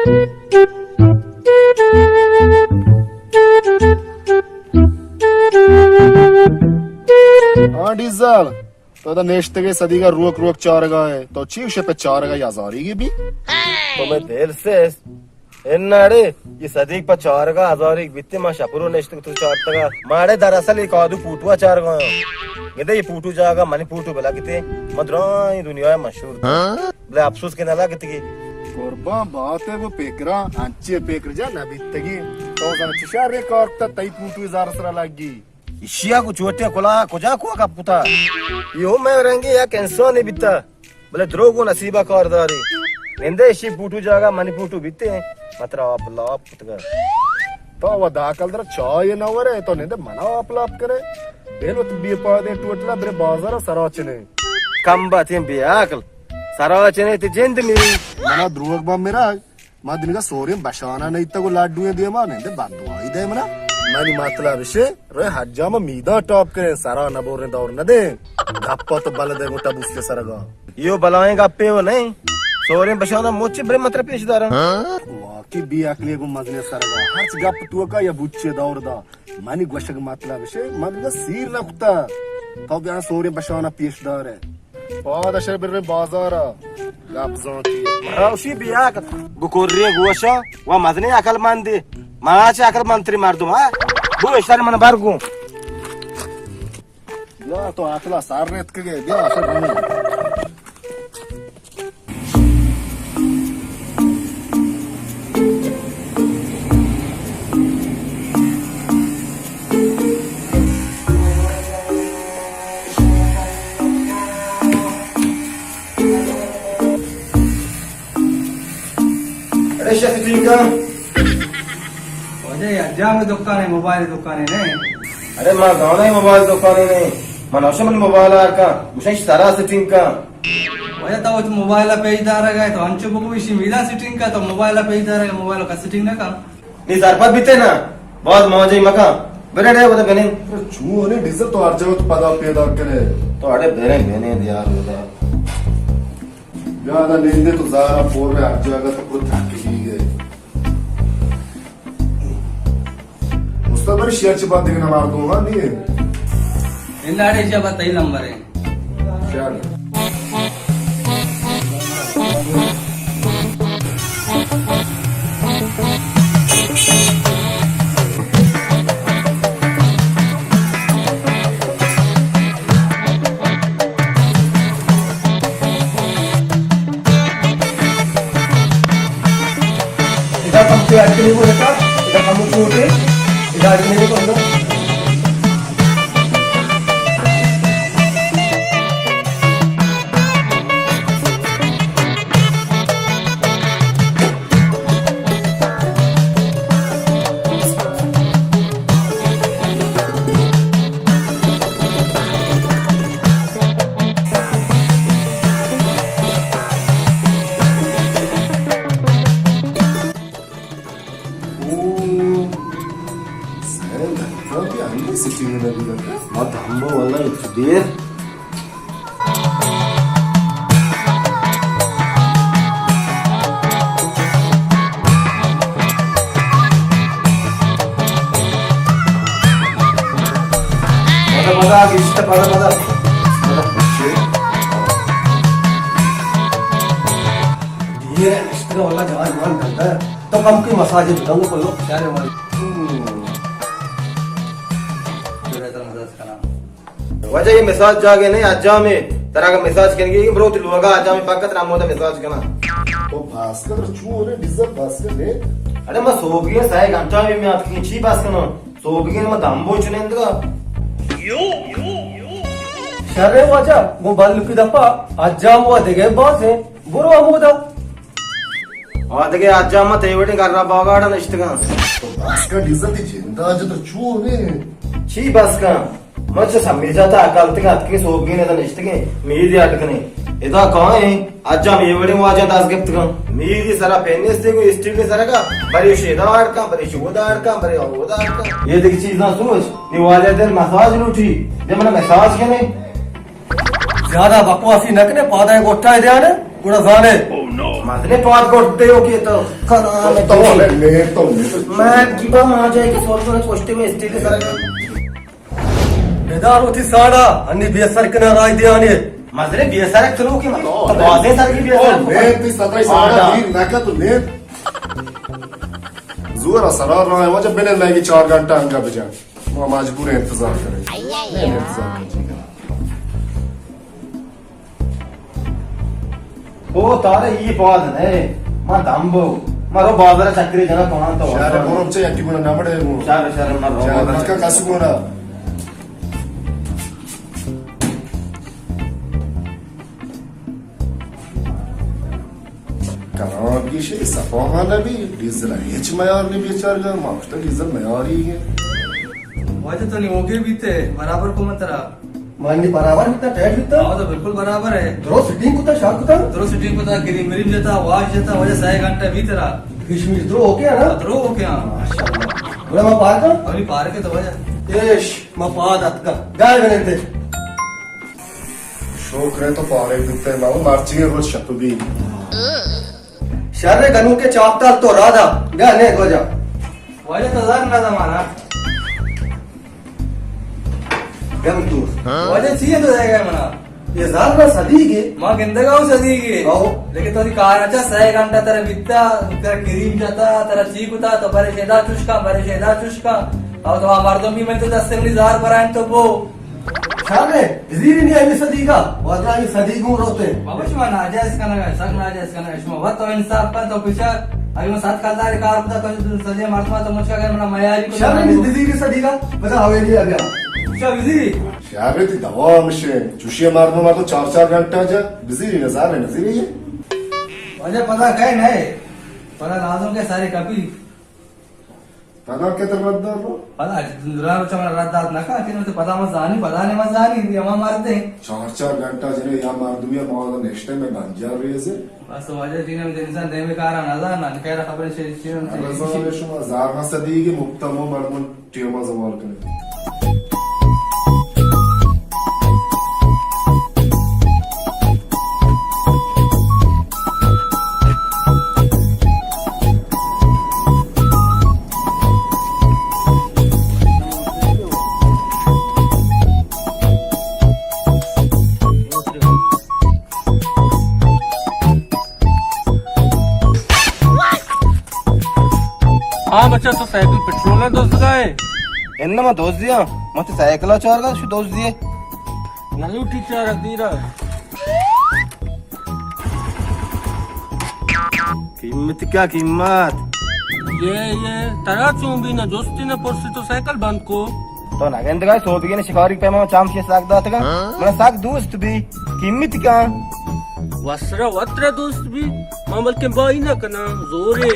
ہاں ڈیزل، تو دا نشتگے صدیقا روک روک چارگا ئے، تو چی شپ چارگا ہزاریگی بی؟ تو میں دل سے اناڑے، یہ صدیق پہ چارگا ہزاریگ بیتے، ما شپرو نشتگ تو چارتگا۔ ماڑے دراصل یہ کادو پوٹوا چارگا۔ گدے یہ پوٹو جاگا منی پوٹو بلا کتے، ما درائیں دنیا مشہور۔ بلے افسوس کہ نہ لگتگی۔ قربان بات ہے، وہ پیکرا انچے پیکر جا نہ بیتگی۔ تو زن چشار رے کار کتا تئی پوٹو زار سرا لگی۔ ایشیا کو چوٹے کلا کجا کو کپ کتا؟ یہ میں رنگی یک انسان بیتا، بلے دروگ و نصیبا کار داری۔ نندے ایشی پوٹو جاگا منی پوٹو بیتے، مترا آپ لاپ کتگا۔ تو و داکل در چائے نہ ورے، تو نندے منا آپ لاپ کرے۔ بے وت بے پادیں ٹوٹلا برے بازار سراچنے۔ کم باتیں بے عقل۔ سراچنے تی جند میری۔ منا دروگ با میرا۔ ما دنگا سوریں بشانا نیتگ و لاڈویں دیما نندے بددعائی دے منا۔ منی مطلب شے، روئے حجا ما میدان ٹاپ کریں، سرا نہ بوریں دور نہ دیں۔ گپا تو بل دے گوٹا بوستے سرگا۔ یو بلائیں گپے و نہیں۔ سوریں بشانا موچے برے متر پیش دارا۔ واقعی بے عقلی گو مزنے سرگا۔ ہرچ گپ توکا یا بوچے دور دا۔ منی گوشگ مطلب شے، من دگہ سیر نہ کتا۔ تو بیا سوریں بشانا پیش دارے۔ پاد اشر بریں بازارا۔ گپ زانتی۔ روشی بیا کت۔ بکوری گوشا و مزنی عقل مندی۔ ما چه عقل مندتری مردم، ہا؟ بو اشتر من برگو۔ بیا تو عقلا سر ریت کگے، بیا اشر بریں۔ اڑے شہ سٹینگ کن۔ واجہ، یہ حجام دکان ہے، موبائل دکان ہے، نہیں؟ اڑے ما زاناں یہ موبائل دکان ہے، نہیں؟ من اوشا من موبائل آر کن، گوشن سرا سٹینگ کن۔ واجہ، تو وت موبائل پیش دارگ ءَ، تو انچو بگو ایشی میدان سٹینگ کن، تو موبائل پیش دارگ ءَ، موبائل کا سٹینگ نہ کن۔ نی سرپد بیتے نا، باز مانجی مکن۔ برے ڈے ودا بنیں۔ چون ہے ڈیزل تو ہر جگہ تو پدا پیدا کرے۔ تو اڑے برے بنیں دیار ودا۔ بیا دا نیندے تو زارا پور میں ہر جگہ تو پورا تھک گئی گئے۔ استاد، برے شیئر چی بات دیکھنا مار دوں گا، نہیں ہے؟ ان لاڑے جب تئی نمبر ہے۔ شیئر۔ ادا کم سے اٹکنے کو رہتا، ادا کم چھوٹے، ادا اٹکنے کو اندر۔ او، سین گھنٹہ بھی آنی سٹی میں لگی رہتا۔ ما دھمبو واللہ اتو دیر۔ پدا، پدا، گشت، پدا، پدا۔ پدا، پدا۔ یہ ہے، اس طرح والا جوان، جوان ڈھنگا ہے۔ تو کم کی مساج بتاؤں گا، پلو۔ شہر والے۔ ہم۔ جو رہتا مساج کرنا۔ واجہ، یہ مساج جاگے نہیں، حجام ہے۔ ترا اگر مساج کرنے کی، برو تو لوگا حجام پاک ترا مودا مساج کرنا۔ تو بس کر، چون ہے، ڈیزل بس کر دے۔ اڑے ما سوگی سائے گھنٹہ بھی میں آتکی چی بس کرنا۔ سوگی ما دم بوچ نندگا۔ شر واجہ، وہ بل کی دفعہ حجام و دگے باز ہیں۔ برو ہمودا۔ آ دگہ حجام ما تئی وڑیں گرا باگاڑا نشتگاں۔ تو بس کن ڈیزل، تئی جند ءَ جو تو چو نے۔ چی بس کن؟ من چہ سمیر جاتا اکالتگاں، اتکیں سوبگین ادا نشتگیں، میدی اڈ کنیں۔ ادا کائیں، حجام اے وڑیں واجہ دست گپتگاں۔ میدی سرا پین نیستے گو اسٹیل سرگا، برے شیدا اڈ کن، برے شودا اڈ کن، برے اودا اڈ کن۔ اے دگہ چیزاں سوچ، نی واجہ دل مساج لوٹی، دے منا مساج کنے۔ زیادہ بکواسی نہ کنے، پادائے گوٹائے دیانے، گڑا زانے۔ مزنیں پاد گوٹ دے ہو کہ تو کنا تو تو نے، نے تو نے تو میں گیبا ما جائے کہ سوچ کر پوچھتے ہوئے اسٹیل سر۔ ادار ہوتی ساڑا، انی بے سر کنا راج دے آنے۔ مزنیں بے سر چلو کہ تو بازے سر کی بے سر۔ نے تو ستائی ساڑا دیر نہ کر تو نے۔ زور سرار رہا ہے، وجہ بنے لگی چار گھنٹہ انگا بجا۔ ما مجبور انتظار کریں۔ نہیں، انتظار کریں۔ او تارے یہ پاد نہیں، ما دمبو، ما رو بازار چکری جنا تو تو۔ شہر برو چے یکی گنا نمڑے گو۔ شہر، شہر ما رو شہر بازار مکہ کسو گنا۔ کلام گیشے صفا نہ بی، ڈیزل ہچ میار نہ بیچارگا، ما گوشتا ڈیزل میاری ہے۔ واجہ تو نی اوگے بیتے، برابر کو من ترا۔ مانی برابر بیتا، ٹائٹ بیتا؟ ہاں تو بالکل برابر ہے۔ درو سیٹنگ کتا، شاک کتا؟ درو سیٹنگ کتا، کریم مریم جتا، واش جتا، واجہ سہ گھنٹہ بیت ترا۔ کشمیر درو اوکے ہے نا؟ درو اوکے ہاں۔ ماشاءاللہ۔ بڑا ما پارک ہاں؟ اولی پارک ہے تو واجہ۔ ایش، ما پاد اتکا۔ گائے بنتے۔ شکر ہے تو فارغ بیتے، بابا مرچی روز شتو بی۔ شر گنوکے چاپتال تو رادا، بیا نے گوجا۔ واجہ تو زر نہ زمانا۔ گم تو۔ واجہ چیئے تو دے گئے منا۔ یہ زر نہ صدیقے۔ ما گندگا ہوں صدیقے۔ او۔ لیکن تو دی کار اچھا سہ گھنٹہ ترا بیتا، ترا کریم جتا، ترا چی کتا، تو برے شیدا چشکا، برے شیدا چشکا۔ او تو آ مردم بھی من تو دستے منی زار برائیں تو بو۔ شر ہے، بزیر نی ہمے صدیقا، واجہ ہمے صدیق ہوں روتے۔ بابا شما ناجائز کنگا، سک ناجائز کنگا۔ شما وت تو انصاف کن تو بچار۔ اگہ من صد کلدار کار کتا تو سجے مردما تو مچکا کن منا میاری کو۔ شر نی بزیر صدیقا، بتا ہوے دی ابیا۔ شر بزیر۔ شر تی دوا مشے، چوشی مردم مردم چار چار گھنٹہ جا، بزیر نظر نظر یہ۔ واجہ پتا کئے نئے، پتا لازم کے سارے کپی۔ پدا کتر رد دار رو؟ پدا دراہ روچا من رد دات نہ کن، کہ تو پدا من زانی، پدا نے من زانی، یہ ہما مرد ہیں۔ چار چار گھنٹہ جنے یا مردمی ما نشتے میں بنجر ریزے۔ بس واجہ جی نے انسان دیم کارا نہ زانا، نہ کہہ رہا خبر چے، چے، چے۔ اللہ زانے شما زار نہ صدیقے مکتا مو مردم ٹیما زوال کنے۔ ہاں بچہ، تو سائیکل پٹرول دزگا ہے؟ انما دزدیاں، من تو سائیکل چارگا شو دزدیے۔ نلو ٹیچر دیرا۔ قیمت کیا قیمت؟ یہ، یہ، ترا چون بھی نہ جستی نہ پرسی تو سائیکل بند کو۔ تو نہ گندگا سوبگین شکاری پیما چام شی ساگ داتگا۔ من ساگ دوست بھی۔ قیمت کیا؟ وسرا وترا دوست بھی۔ ما بلکہ بائی نہ کنا، زورے۔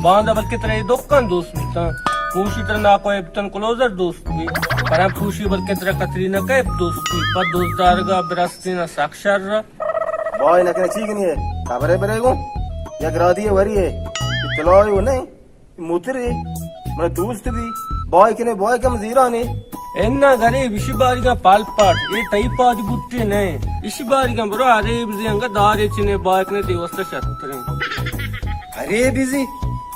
باندا بلکہ ترا یہ دکان دوست بیتا۔ پوشی ترا ناکو ایپتن کلوزر دوست بھی۔ پرم پوشی بلکہ ترا کتری نہ کیپ دوست بھی۔ پر دوست دارگا برستینا سک شر۔ بھائی نہ کنے چی کنی ہے؟ خبرے برے گو؟ یک رادی ہے وری ہے۔ اطلاعی وہ نہیں۔ موترے۔ من دوست بھی۔ بھائی کنے بھائی کم زیرانے۔ انا غریب اشی باریگا پال پاٹ۔ اے تئی پاد بوٹے نہیں۔ اشی باریگا برو ارے بزی انگا دارے چنے بھائی کنے دیوستا شتریں۔ ارے بزی۔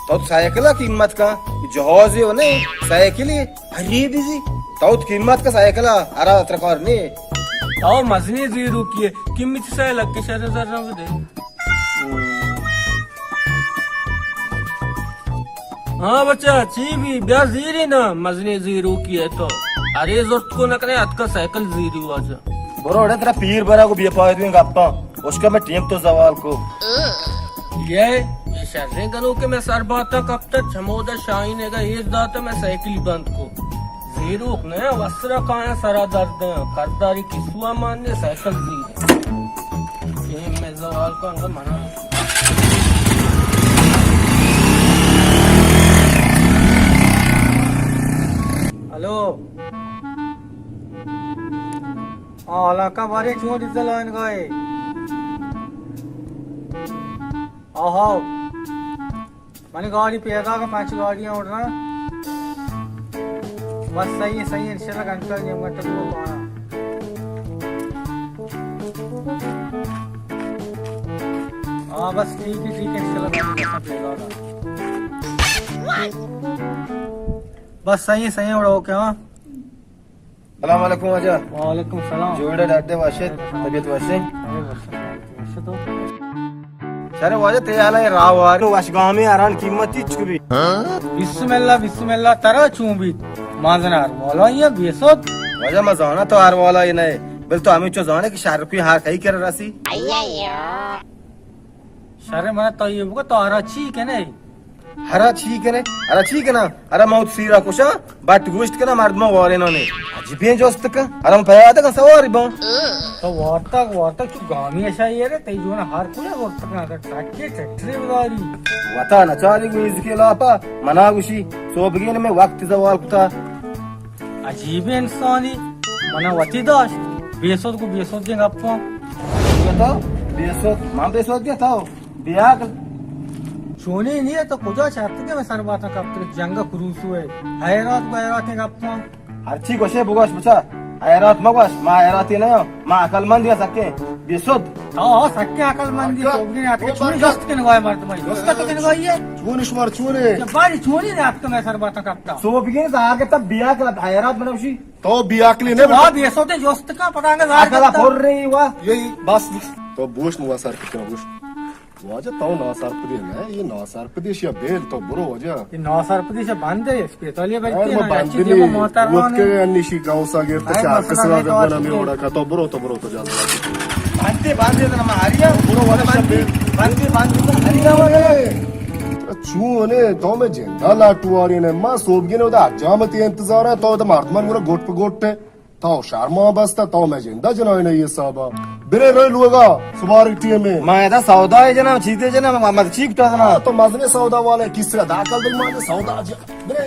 تو سائیکل قیمت کا۔ جہازے وہ نہیں۔ سائیکل ہے۔ ارے بزی، تو قیمت کا سائیکل ارا ترکار نے۔ تو مزنی زیرو کیے، قیمت سائیکل کے شر زر رنگ دے۔ ہاں بچہ، چی بھی، بیا زیری نا، مزنی زیرو کیے تو۔ ارے زرت کو نہ کرے، اتکا سائیکل زیری واجہ۔ برو اڑے ترا پیر برا کو بے پائے دویں گپا۔ اس کا میں ٹیم تو زوال کو۔ یہ، یہ شریں گنوکے میں سر باتا کپتا، چمودا شاہین ہے گا، ایر داتا میں سائیکل بند کو۔ زیروک نہ، وسرا کایا سرا درد ہے، کرداری کسوا مان نے سائیکل زیر۔ یہ میں زوال کو انگا منا۔ ہلو۔ آ، علاقہ بارے چون ڈیزل آنگا ہے؟ آہو۔ منی گاڑی پیدا کا پانچ گاڑیاں اڑنا۔ بس صحیح ہے، صحیح ہے، انشاءاللہ گھنٹہ نیم گھنٹہ کو پانا۔ آ، ہاں، بس ٹھیک ہے، ٹھیک ہے، انشاءاللہ۔ بس صحیح ہے، صحیح ہے، اوکے، ہاں۔ السلام علیکم واجہ۔ وعلیکم السلام۔ جوڑے ڈاڈے واشے، طبیعت واشے؟ ارے واشے، واشے تو۔ شرے واجہ، تئی حالا اے راہ وار وش گامی ہران قیمتی چک بی۔ بسم اللہ، بسم اللہ، ترا چون بیت؟ ما زنا ہر والا یا بیسود۔ واجہ، ما زانا تو ہر والا ہی نئے، بل تو ہمیں چو زانے کہ شر کوئی ہر کئی کر رسی۔ شرے، من تو یہ بگو، تو ہرا چی کنے؟ ہرا چی کنے؟ ہرا چی کنا؟ ہرا موت سیرا کشا، بٹ گوشت کنا، مردم وارینانے۔ عجیبیں جوست کن۔ ہرا من پیدا کن سواری بان۔ تو وارتگ، وارتگ چو گامی اشا یہ رے، تئی جونا ہر کویا وارتگ کنا، اگر ٹرکے ٹریکٹری بداری۔ وتا نچاری گویز کے لاپا، منا گوشی، صوبگین میں وقت زوال کتا۔ عجیبیں انسانی، منا وتی داشت، بیسود کو بیسود دیں گپاں۔ تو بیسود، من بیسود دیا تو۔ بیاگ۔ چونی نہیں ہے تو کجا چاہتے کہ میں سر باتاں کپتے جنگ کروسو ہے۔ حیرات بیرات ہیں گپاں۔ ہرچی گوشے بگوش بچا۔ حیرات مگوش، ما حیراتی نہیں ہوں۔ ما عقل مند یا سکے۔ بیسود۔ ہاں، ہاں، سکے عقل مندی تو بھی نہیں آتے۔ چونی جست کے نگاہ مردم ہے۔ جست تو کے نگاہ ہے۔ چونی شمار چونی۔ جب باری چونی نے آپ کو میں سر باتاں کپتا۔ سو بگین زاگ تب بیاگ حیرات بنوشی۔ تو بیاکلی نہ واہ، بیسود جوست کا پتہ نہ زار عقل کرتا۔ پر رہی واہ۔ یہی بس، بس۔ تو بوش نوا سر کتنا بوش۔ واجہ تو ناسرپدی نہ، یہ ناسرپدی شیا بیل تو برو واجہ۔ یہ ناسرپدی شیا بند ہے، اسپیتال یہ بلکہ ما بند نہیں۔ وقت کے انیشی گاؤں سا گرتا شاہ کس راز بنا میں اوڑا کا تو برو، تو برو تو جا۔ بندے، بندے تو نہ ہریا۔ برو واجہ بندے، بندے، بندے تو ہریا واجہ۔ چون ہے تو میں جندا لاٹواری نے، ما صوبگین ادا جامتی انتظار ہے، تو ادا مردمان گورا گوٹ پہ گوٹ ہے۔ تو شرما بستا، تو میں جندا جنائے نہیں حسابا۔ برے روی لوگا، سواری ٹیم ہے۔ ما ادا سودا ہے جناب، چیزیں جناب، ما، ما چیک تو جناب۔ تو مزنے سودا والے، کس طرح داخل دل مانے سودا جا۔ برے۔